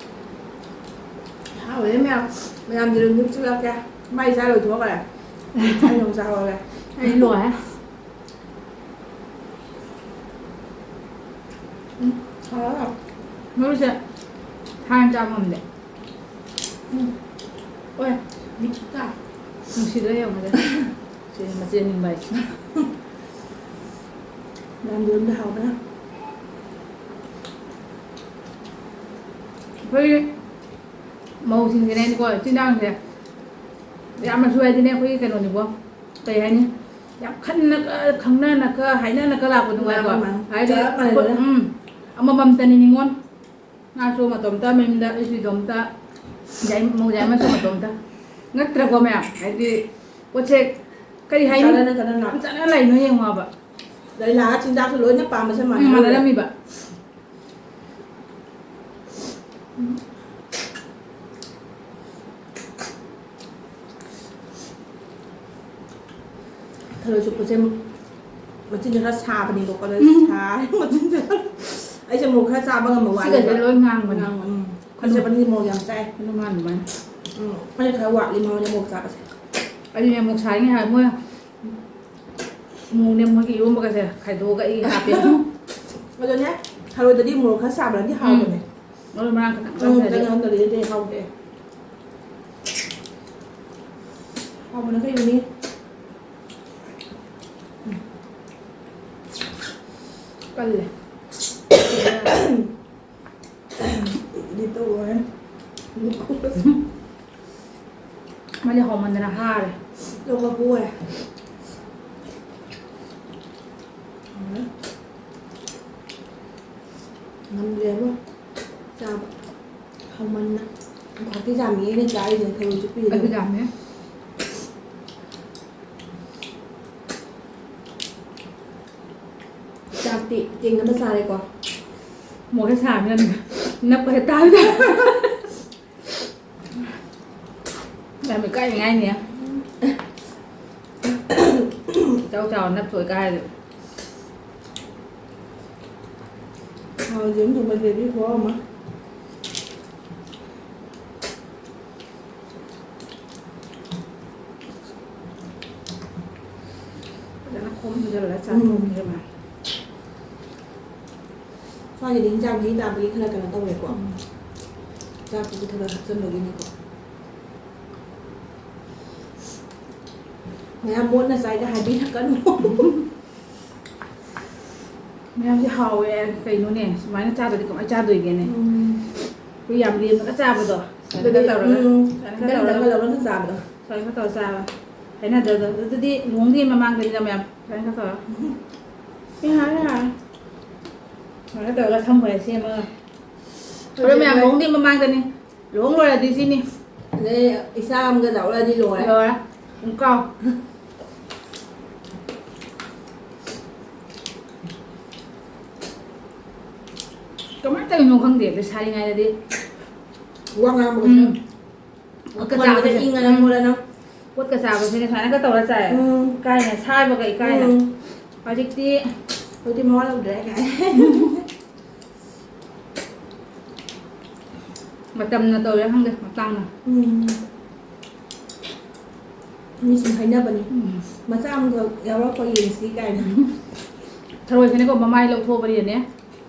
ꯍꯥꯎꯋꯦ ꯃꯌꯥꯝ, ꯃꯌꯥꯝ ꯌꯦꯔꯨꯝꯗꯨ ꯆꯨꯔꯛꯀꯦ꯫ ꯃꯥꯏ ꯆꯥ ꯂꯣꯏꯊꯣꯛꯈ꯭ꯔꯦ꯫ ꯑꯩ ꯑꯃꯨꯛ ꯆꯥꯍꯧꯔꯒꯦ꯫ ꯑꯩ ꯂꯣꯏꯔꯦ꯫ ꯎꯝ, ꯍꯥꯎꯋꯦ꯫ ꯃꯔꯨꯁꯦ ꯊꯥꯏꯅ ꯆꯥꯕ ꯉꯝꯗꯦ꯫ ꯎꯝ꯫ ꯍꯣꯏ, ꯃꯤꯠꯇ꯫ ꯅꯨꯡꯁꯤꯗ꯭ꯔꯥ ꯌꯦꯡꯉꯨꯗ꯫ ꯁꯤ ꯃꯆꯦ ꯅꯤꯡꯕ ꯍꯥꯏꯁꯦ꯫ ꯌꯥꯝ ꯌꯣꯟꯕ ꯍꯥꯎꯕꯅ꯫ ꯑꯩꯈꯣꯏ ꯃꯧꯁꯤꯡꯁꯤꯅꯦꯀꯣ, ꯏꯆꯤꯟ ꯏꯅꯥꯎꯁꯦ ꯌꯥꯝꯅꯁꯨ ꯍꯥꯏꯗꯤꯅꯦ, ꯑꯩꯈꯣꯏꯒꯤ ꯀꯩꯅꯣꯅꯤꯀꯣ, ꯀꯩ ꯍꯥꯏꯅꯤ, ꯌꯥꯝ ꯈꯟꯅꯒ, ꯈꯪꯅꯅꯒ, ꯍꯥꯏꯅꯅꯒ ꯂꯥꯛꯄ ꯅꯨꯡꯉꯥꯏꯀꯣ꯫ ꯃꯥꯅꯤ, ꯃꯥꯅꯤ꯫ ꯍꯥꯏꯗꯤ ꯆꯞ ꯃꯥꯟꯅꯩꯗ꯫ ꯑꯩꯈꯣꯏ, ꯎꯝ, ꯑꯃꯃꯝꯇꯅꯤ ꯅꯤꯉꯣꯜ꯫ ꯃꯥꯁꯨ ꯃꯇꯣꯝꯇ ꯃꯌꯨꯝꯗ, ꯑꯩꯁꯨ ꯏꯗꯣꯝꯇ, ꯌꯥꯏ-, ꯃꯧ ꯌꯥꯏꯃꯁꯨ ꯃꯇꯣꯝꯇ꯫ ꯉꯛꯇ꯭ꯔꯀꯣ ꯃꯌꯥꯝ? ꯍꯥꯏꯗꯤ ꯄꯣꯠꯁꯦ ꯀꯔꯤ ꯍꯥꯏꯅꯤ? ꯆꯥꯟꯅꯅ ꯆꯥꯟꯅꯅ꯫ ꯌꯥꯝ ꯆꯥꯟꯅꯅ ꯂꯥꯛꯏꯅꯣ ꯌꯦꯡꯉꯣꯕ꯫ ꯑꯗꯩ ꯂꯥꯛꯑ ꯆꯤꯟꯖꯥꯛꯁꯨ ꯂꯣꯏꯅ ꯄꯥꯝꯕꯁꯦ ꯎꯝ, ꯃꯥꯟꯅꯔꯝꯃꯦ꯫ ꯃꯥꯟꯅꯔꯝꯃꯤꯕ꯫ ꯊꯔꯣꯏ ꯆꯨꯞꯄꯁꯦ ꯃꯆꯤꯟꯁꯦ ꯈꯔ ꯁꯥꯕꯅꯦꯕꯀꯣ, ꯑꯗ ꯎꯝ꯫ ꯁꯥꯔꯦ ꯃꯆꯤꯟꯁꯦ꯫ ꯑꯩꯁꯦ ꯃꯣꯔꯣꯛ ꯈꯔ ꯆꯥꯕ ꯉꯝꯕ ꯋꯥꯠꯂꯦꯕ꯫ ꯁꯤꯒꯁꯦ ꯂꯣꯏ ꯉꯥꯡꯕꯅꯦ꯫ ꯉꯥꯡꯕ, ꯎꯝ꯫ ꯐꯖꯕꯅꯤ ꯃꯣꯔꯣꯛ ꯌꯥꯝ ꯆꯥꯏ꯫ ꯀꯩꯅꯣ ꯉꯥꯡꯕꯅꯦ꯫ ꯎꯝ, ꯑꯩꯅ ꯈꯔ ꯋꯥꯠꯂꯤ ꯃꯉꯣꯟꯗ ꯃꯣꯔꯣꯛ ꯆꯥꯕꯁꯦ꯫ ꯑꯩꯅꯦ ꯃꯣꯔꯣꯛ ꯁꯥꯔꯤꯉꯩ ꯍꯥꯏ ꯃꯣꯏ ꯃꯣꯔꯣꯛꯅꯦ ꯃꯣꯏꯒꯤ ꯏꯔꯣꯝꯕꯒꯁꯦ ꯈꯥꯏꯗꯣꯛꯑꯒ ꯑꯩꯒꯤ ꯍꯥꯞꯄꯦ꯫ ꯑꯗꯨꯅꯦ ꯊꯔꯣꯏꯗꯗꯤ ꯃꯣꯔꯣꯛ ꯈꯔ ꯁꯥꯕꯅꯗꯤ ꯎꯝ꯫ ꯍꯥꯎꯕꯅꯦ꯫ ꯃꯔꯣꯏ ꯃꯔꯥꯡ ꯈꯤꯇꯪ ꯎꯝ, ꯆꯥꯏꯁꯤꯜꯂꯗꯤ꯫ ꯀꯩꯅꯣ ꯅꯠꯇ꯭ꯔꯗꯤ ꯍꯥꯎꯇꯦ꯫ ꯍꯥꯎꯕꯅ ꯀꯩꯅꯣꯅꯦ꯫ ꯀꯜꯂꯦ꯫ ꯑꯗꯨꯗꯤ ꯇꯧꯔꯣꯏ꯫ ꯃꯥꯗꯤ ꯍꯥꯎꯃꯟꯗꯅ ꯍꯥꯔꯦ꯫ ꯂꯣꯛꯀ ꯄꯨꯔꯦ꯫ ꯉꯝꯗ꯭ꯔꯦꯕꯣ ꯆꯥꯕ꯫ ꯍꯥꯎꯃꯟꯅ꯫ ꯈ꯭ꯋꯥꯏꯗꯩ ꯌꯥꯝꯃꯤ ꯑꯩꯅ ꯆꯥꯔꯤꯁꯦ ꯊꯔꯣꯏ ꯆꯨꯞꯄꯤꯁꯦ꯫ ꯑꯩꯁꯨ ꯌꯥꯝꯃꯦ꯫ ꯆꯥꯛꯇꯤ ꯇꯦꯡ ꯑꯃ ꯆꯥꯔꯦꯀꯣ꯫ ꯃꯣꯔꯣꯛꯁꯦ ꯁꯥꯕꯅꯤꯅ ꯅꯞꯄꯁꯦ ꯇꯥꯗꯦ꯫ ꯌꯥꯝ ꯏꯀꯥꯏꯅꯤꯡꯉꯥꯏꯅꯦ꯫ ꯏꯆꯥꯎ ꯆꯥꯎ ꯅꯞꯇꯣꯏ ꯀꯥꯏꯗ꯫ ꯍꯥꯎꯗꯤ ꯑꯃ ꯊꯣꯡꯕ ꯕꯦꯕꯤ ꯈꯨꯍꯥꯎ ꯑꯃ꯫ ꯐꯖꯅ ꯈꯣꯝ ꯍꯨꯟꯖꯜꯂꯒ ꯎꯝ꯫ ꯆꯥꯊꯣꯛꯈꯤꯕ꯫ ꯁ꯭ꯋꯥꯏꯒꯤꯗꯤ ꯏꯟꯖꯥꯡ ꯃꯍꯤ ꯇꯥꯕꯒꯤ ꯈꯔ ꯀꯩꯅꯣ ꯇꯧꯔꯦꯀꯣ꯫ ꯎꯝ꯫ ꯆꯥꯛꯇꯨꯁꯨ ꯈꯔ ꯍꯥꯞꯆꯟꯕꯒꯤꯅꯦꯀꯣ꯫ ꯃꯌꯥꯝ ꯃꯣꯠꯅ ꯆꯥꯏꯒ ꯍꯥꯏꯕꯤꯔꯛꯀꯅꯨ꯫ ꯃꯌꯥꯝꯁꯦ ꯍꯥꯎꯋꯦ꯫ ꯀꯩꯅꯣꯅꯦ, ꯁꯨꯃꯥꯏꯅ ꯆꯥꯗ꯭ꯔꯗꯤ ꯀꯃꯥꯏꯅ ꯆꯥꯗꯣꯏꯒꯦꯅꯦ? ꯎꯝ꯫ ꯑꯩꯈꯣꯏ ꯌꯥꯝ ꯂꯦꯝꯅꯒ ꯆꯥꯕꯗꯣ꯫ ꯁꯨꯃꯥꯏꯅ ꯑꯗꯨꯗꯤ, ꯇꯧꯔꯒ, ꯎꯝ, ꯁꯨꯃꯥꯏꯅ ꯈꯤꯇꯪ ꯈꯤꯇꯪꯒ ꯇꯧꯔꯒ, ꯂꯧꯔꯒ ꯆꯥꯕꯗꯣ꯫ ꯁꯨꯃꯥꯏꯅ ꯇꯧꯔ ꯆꯥꯕ꯫ ꯍꯥꯏꯅꯗ꯭ꯔꯗꯣ꯫ ꯑꯗꯨꯗꯤ ꯂꯨꯍꯣꯡꯗ꯭ꯔꯤꯉꯩ ꯃꯃꯥꯡꯗꯅꯤꯗ ꯃꯌꯥꯝ꯫ ꯁꯨꯃꯥꯏꯅ ꯇꯧꯔ꯫ ꯎꯝ꯫ ꯌꯥꯔꯦ, ꯌꯥꯔꯦ꯫ ꯁꯨꯃꯥꯏꯅ ꯇꯧꯔꯒ ꯁꯝ ꯈꯔ ꯁꯦꯝꯃꯒ꯫ ꯑꯗꯣ ꯃꯌꯥꯝ ꯍꯧꯖꯤꯛ ꯂꯨꯍꯣꯡꯗ꯭ꯔꯤꯉꯩ ꯃꯃꯥꯡꯗꯅꯤ꯫ ꯂꯨꯍꯣꯡ ꯂꯣꯏꯔꯗꯤ ꯁꯤꯅꯤ꯫ ꯑꯗꯩ ꯏꯆꯥ ꯑꯃꯒ ꯆꯥꯎꯔꯛꯑꯗꯤ ꯂꯣꯏꯔꯦ꯫ ꯂꯣꯏꯔꯦ꯫ ꯄꯨꯡꯀꯥꯎ꯫ ꯀꯃꯥꯏꯅ ꯇꯧꯔꯤꯅꯣ ꯈꯪꯗꯦ, ꯂꯩꯁꯥꯔꯤꯉꯩꯗꯗꯤ꯫ ꯋꯥ ꯉꯥꯡꯕꯒꯁꯦ꯫ ꯎꯝ꯫ ꯄꯣꯠꯀ ꯈꯣꯟꯒꯁꯦ ꯆꯥꯕꯁꯦ꯫ ꯏꯪꯉꯅ ꯎꯝ꯫ ꯈꯣꯠꯂꯅ꯫ ꯄꯣꯠꯀ ꯆꯥꯕꯁꯤꯅ ꯁꯨꯃꯥꯏꯅꯒ ꯇꯧꯔ ꯆꯥꯏ꯫ ꯎꯝ꯫ ꯏꯀꯥꯏꯅ, ꯁꯥꯏꯕꯒ ꯏꯀꯥꯏꯅ꯫ ꯎꯝ꯫ ꯍꯧꯖꯤꯛꯇꯤ ꯍꯧꯖꯤꯛꯇꯤ ꯃꯋꯥ ꯂꯧꯗ꯭ꯔꯦ ꯀꯥꯏ꯫ ꯃꯇꯝꯅ ꯇꯧꯔꯤꯔꯥ ꯈꯪꯗꯦ, ꯃꯇꯥꯡꯅ꯫ ꯎꯝ꯫ ꯃꯤꯁꯤꯡ ꯍꯥꯏꯅꯕꯅꯤ꯫ ꯎꯝ꯫ "ꯃꯆꯥ ꯑꯃꯈꯛ ꯌꯥꯎꯔꯛꯄ ꯌꯦꯡꯁꯤ" ꯀꯥꯏꯅ꯫ ꯊꯔꯣꯏꯁꯤꯅꯀꯣ ꯃꯃꯥꯏ ꯂꯧꯊꯣꯛꯑꯕꯅꯤꯅꯅꯦ,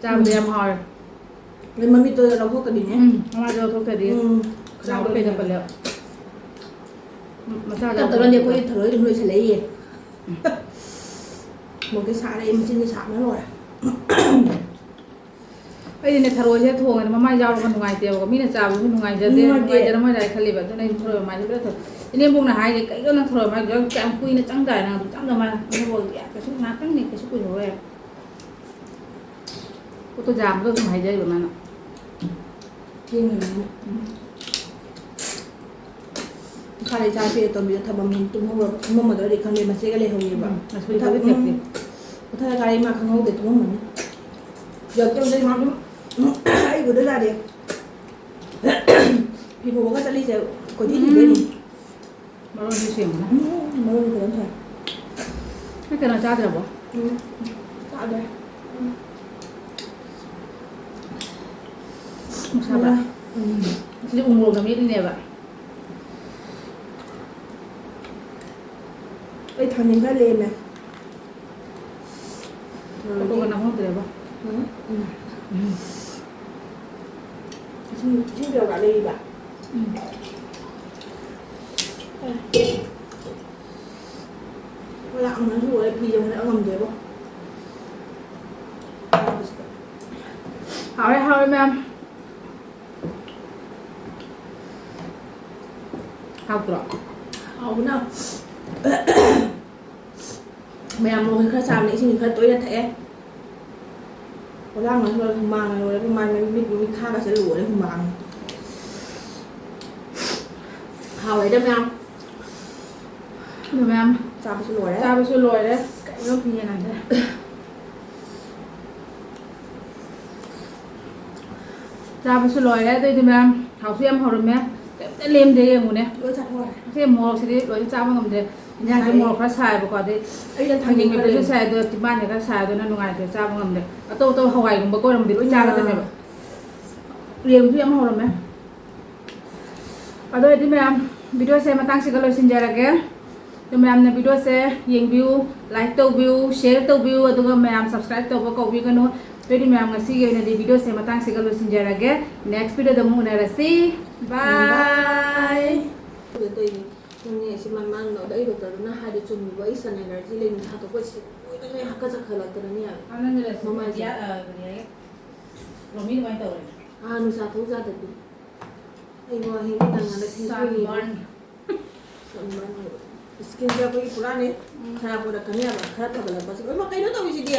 ꯆꯥꯕꯗ ꯎꯝ꯫ ꯌꯥꯝ ꯍꯥꯎꯔꯦ꯫ ꯑꯗꯩ ꯃꯃꯤꯠꯇꯣ ꯂꯧꯊꯣꯛꯇꯕꯤꯅꯦ꯫ ꯎꯝ, ꯃꯃꯥꯏꯗꯣ ꯂꯧꯊꯣꯛꯇ꯭ꯔꯗꯤ ꯎꯝ꯫ ꯅꯥꯎꯔꯤ ꯀꯩꯗ ꯄꯜꯂꯦꯕ꯫ ꯎꯝ, ꯃꯆꯥꯗꯣ ꯇꯞ ꯇꯞꯅꯗꯤ ꯑꯩꯈꯣꯏ ꯊꯔꯣꯏ ꯑꯗꯨꯝ ꯂꯣꯏꯁꯤꯜꯂꯛꯏꯌꯦ꯫ ꯎꯝ꯫ ꯃꯣꯔꯣꯛꯇꯤ ꯁꯥꯔꯦ, ꯃꯆꯤꯟꯗꯤ ꯁꯥꯕꯅ ꯂꯣꯏꯔꯦ꯫ ꯑꯩꯗꯤꯅꯦ, ꯊꯔꯣꯏꯁꯦ ꯊꯣꯡꯉꯗꯤ ꯃꯃꯥꯏ ꯌꯥꯎꯔꯒ ꯅꯨꯡꯉꯥꯏꯇꯦꯕꯀꯣ꯫ ꯃꯤꯅ ꯆꯥꯕꯗꯨꯁꯨ ꯅꯨꯡꯉꯥꯏꯖꯗꯦ, ꯅꯨꯡꯉꯥꯏꯇꯦ꯫ ꯅꯨꯡꯉꯥꯏꯖꯔꯝꯃꯣꯏꯗ꯭ꯔꯥ ꯍꯥꯏ ꯈꯜꯂꯦꯕ꯫ ꯑꯗꯨꯅ ꯑꯩꯗꯤ ꯊꯔꯣꯏ ꯃꯃꯥꯏꯁꯦ ꯂꯣꯏ ꯊꯣꯡ-, ꯏꯅꯦꯝꯕꯣꯛꯅ ꯍꯥꯏꯅꯦ, "ꯀꯩꯅꯣ ꯅꯪ ꯊꯔꯣꯏ ꯃꯃꯥꯏꯗꯣ ꯀꯌꯥꯝ ꯀꯨꯏꯅ ꯆꯪ ꯇꯥꯔꯦ ꯅꯪ ꯑꯗꯨꯝ ꯆꯪꯗ ꯃꯥꯜꯂꯦ?" ꯏꯅꯦꯝꯕꯣꯛ, "ꯀꯩꯁꯨ ꯉꯥꯏꯍꯥꯛꯇꯪꯅꯤ, ꯀꯩꯁꯨ ꯀꯨꯏꯔꯔꯣꯏ"꯫ ꯄꯣꯠꯇꯣ ꯌꯥꯝꯕꯗꯣ ꯁꯨꯝ ꯍꯥꯏꯖꯔꯤꯕ ꯃꯥꯅ꯫ ꯊꯦꯡꯉꯕꯅꯤꯅ꯫ ꯎꯝ꯫ ꯃꯈꯥꯗ ꯏꯆꯥ ꯅꯨꯄꯤ ꯑꯇꯣꯝꯕꯤꯗꯣ ꯊꯝꯃꯝ-, ꯇꯨꯝꯍꯧꯔ-, ꯇꯨꯝꯃꯝꯃꯗꯣꯏꯔꯗꯤ ꯈꯪꯗꯦ, ꯃꯆꯦꯒ ꯂꯩꯍꯧꯔꯤꯕ꯫ ꯎꯝ, ꯉꯁꯤ ꯃꯊꯛ-, ꯍꯧꯖꯤꯛ ꯎꯝ, ꯆꯠꯈꯤ꯫ ꯃꯊꯛꯇ ꯀꯥꯔꯛꯏ, ꯃꯥ ꯈꯪꯍꯧꯗꯦ, ꯇꯨꯝꯃꯝꯃꯅꯤ꯫ ꯌꯧꯔꯛꯇꯦ, ꯍꯧꯖꯤꯛ ꯃꯥ ꯑꯗꯨꯝ ꯑꯩ ꯎꯗ ꯌꯥꯗꯦ꯫ ꯐꯤ ꯐꯧꯕꯒ ꯆꯠꯂꯤꯁꯦ ꯀꯣꯏꯊꯤ ꯎꯝ꯫ ꯊꯤꯗꯣꯏꯅꯤ꯫ ꯃꯔꯣꯏꯁꯦ ꯁꯦꯝꯕꯅ꯫ ꯎꯝ, ꯃꯔꯣꯏ ꯐꯖꯅ ꯊꯥꯏ꯫ ꯅꯪ ꯀꯩꯅꯣ ꯆꯥꯗ꯭ꯔꯕꯣ? ꯎꯝ, ꯆꯥꯗ꯭ꯔꯦ꯫ ꯅꯨꯡꯁꯥꯗ꯫ ꯎꯝ꯫ ꯁꯤꯗꯤ ꯎꯃꯣꯔꯣꯛꯅ ꯃꯦꯠꯂꯤꯅꯦꯕ꯫ ꯑꯩ ꯊꯥꯡꯖꯤꯡ ꯈꯔ ꯂꯦꯝꯃꯦ꯫ ꯐꯣꯇꯣꯒ ꯅꯝꯍꯧꯗ꯭ꯔꯦꯕ꯫ ꯎꯝ꯫ ꯎꯝ꯫ ꯏꯁꯤꯡ, ꯏꯁꯤꯡ ꯇꯧꯔꯒ ꯂꯩꯔꯤꯕ꯫ ꯎꯝ꯫ ꯍꯣꯏ, ꯌꯥꯝꯅꯁꯨ ꯑꯣꯏꯔꯦ, ꯐꯤꯁꯦ ꯍꯣꯔꯦꯟ ꯉꯝꯗꯦꯕꯣ꯫ ꯍꯥꯎꯔꯦ, ꯍꯥꯎꯔꯦ, ꯃꯌꯥꯝ꯫ ꯍꯥꯎꯇ꯭ꯔꯣ? ꯍꯥꯎꯕꯅ꯫ ꯃꯌꯥꯝ ꯃꯣꯔꯣꯛ ꯈꯔ ꯆꯥꯕꯅꯦ, ꯏꯁꯤꯡ ꯈꯔ ꯇꯣꯏꯅ ꯊꯛꯑꯦ꯫ ꯈꯗꯥꯡꯒꯁꯦ ꯂꯣꯏꯔꯦ, ꯍꯨꯃꯥꯡꯅ ꯂꯣꯏꯔꯦ, ꯍꯨꯃꯥꯡꯅ ꯃꯤꯠ, ꯃꯤꯠꯈꯥꯒꯁꯦ ꯂꯣꯏꯔꯦ, ꯍꯨꯃꯥꯡꯅ꯫ ꯍꯥꯎꯔꯦꯗ ꯃꯌꯥꯝ꯫ ꯑꯗꯨ ꯃꯌꯥꯝ ꯆꯥꯕꯁꯨ ꯂꯣꯏꯔꯦ꯫ ꯆꯥꯕꯁꯨ ꯂꯣꯏꯔꯦ꯫ ꯀꯩꯅꯣ ꯐꯤ ꯌꯦꯡꯉꯝꯗꯦ꯫ ꯆꯥꯕꯁꯨ ꯂꯣꯏꯔꯦ꯫ ꯑꯗꯨꯏꯗꯤ ꯃꯌꯥꯝ ꯍꯥꯎꯁꯨ ꯌꯥꯝ ꯍꯧꯔꯝꯃꯦ꯫ ꯀꯩꯝꯇ ꯂꯦꯝꯗꯦ ꯌꯦꯡꯉꯨꯅꯦ꯫ ꯂꯣꯏ ꯆꯥꯊꯣꯛꯈ꯭ꯔꯦ꯫ ꯑꯁꯤ ꯃꯣꯔꯣꯛꯁꯤꯗꯤ ꯂꯣꯏꯅ ꯆꯥꯕ ꯉꯝꯗꯦ꯫ ꯏꯟꯖꯥꯡꯁꯦ ꯉꯁꯥꯏ ꯃꯣꯔꯣꯛ ꯈꯔ ꯁꯥꯏꯕꯀꯣ꯫ ꯑꯗꯩ ꯑꯩꯅ ꯊꯥꯡꯖꯤꯡ ꯊꯥꯡꯖꯤꯡ ꯃꯦꯠꯄꯁꯨ ꯈꯔ ꯁꯥꯏ, ꯑꯗꯣ ꯆꯤꯝꯕꯥꯟꯁꯦ ꯈꯔ ꯁꯥꯏ, ꯑꯗꯨꯅ ꯅꯨꯡꯉꯥꯏꯇꯦ, ꯆꯥꯕ ꯉꯝꯗꯦ꯫ ꯑꯇꯣꯞ ꯑꯇꯣꯞꯄ ꯍꯋꯥꯏꯒꯨꯝꯕ ꯑꯣꯏꯔꯝꯃꯗꯤ ꯂꯣꯏ ꯆꯥꯒꯗꯕꯅꯦꯕ꯫ ꯑꯥ꯫ ꯌꯦꯔꯨꯝꯁꯨ ꯌꯥꯝ ꯍꯧꯔꯝꯃꯦ꯫ ꯑꯗꯨ ꯑꯣꯏꯔꯗꯤ ꯃꯌꯥꯝ, ꯚꯤꯗꯤꯑꯣꯁꯦ ꯃꯇꯥꯡꯁꯤꯒ ꯂꯣꯏꯁꯤꯟꯖꯔꯒꯦ꯫ ꯑꯗꯨ ꯃꯌꯥꯝꯅ ꯚꯤꯗꯤꯑꯣꯁꯦ ꯌꯦꯡꯕꯤꯌꯨ, ꯂꯥꯏꯛ ꯇꯧꯕꯤꯌꯨ, ꯁꯤꯌꯔ ꯇꯧꯕꯤꯌꯨ, ꯑꯗꯨꯒ ꯃꯌꯥꯝ ꯁꯕꯁꯀ꯭ꯔꯥꯏꯕ ꯇꯧꯕ ꯀꯥꯎꯕꯤꯒꯅꯨ꯫ ꯑꯗꯨ ꯑꯣꯏꯔꯗꯤ ꯃꯌꯥꯝ, ꯉꯁꯤꯒꯤ ꯑꯣꯏꯅꯗꯤ ꯚꯤꯗꯤꯑꯣꯁꯦ ꯃꯇꯥꯡꯁꯤꯒ ꯂꯣꯏꯁꯤꯟꯖꯔꯒꯦ꯫ ꯅꯦꯛꯁ ꯚꯤꯗꯤꯑꯣꯗ ꯑꯃꯨꯛ ꯎꯅꯔꯁꯤ꯫ ꯕꯥꯏ꯫ ꯕꯥꯏ꯫ ꯅꯪꯅꯦ ꯁꯤ ꯃꯃꯥꯡꯗ ꯑꯩ ꯗꯣꯛꯇꯔꯗꯨꯅ ꯍꯥꯏꯗꯣ ꯆꯨꯝꯃꯤꯕ, ꯑꯩ ꯁꯟ ꯑꯦꯂꯔꯖꯤ ꯂꯩ, ꯅꯁꯥ ꯊꯣꯛꯄ ꯁꯤ ꯂꯣꯏꯅ ꯅꯣꯏ ꯍꯥꯀꯠ ꯆꯠꯈꯠꯂꯛꯇꯅꯅꯦ꯫ ꯑꯥ, ꯅꯪꯒꯤ ꯂꯩꯁꯤ ꯃꯃꯥꯏꯁꯦ꯫ ꯌꯥ-, ꯑ, ꯀꯔꯤ ꯍꯥꯏꯒꯦ? ꯔꯣꯃꯤ ꯑꯗꯨꯃꯥꯏꯅ ꯇꯧꯔꯦ꯫ ꯑꯥ, ꯅꯨꯡꯁꯥ ꯊꯣꯛ ꯌꯥꯗꯕꯤ꯫ ꯑꯩ ꯋꯥ ꯍꯦꯛ ꯇꯥꯡꯉꯗ ꯊꯦꯡꯁꯨꯅꯤ꯫ Sunburn꯫ Sunburn ꯑꯣꯏꯕ꯫ Skin ꯁꯦ ꯑꯩꯈꯣꯏꯒꯤ ꯄꯨꯔꯥꯅꯦ ꯎꯝ꯫ ꯈꯔ ꯄꯨꯔꯛꯀꯅꯤ ꯍꯥꯏꯕ, ꯈꯔ ꯐꯒꯠꯂꯛꯄꯁꯦ꯫ ꯂꯣꯏꯅꯃꯛ ꯀꯩꯅꯣ ꯇꯧꯔꯤꯁꯤꯗꯤ?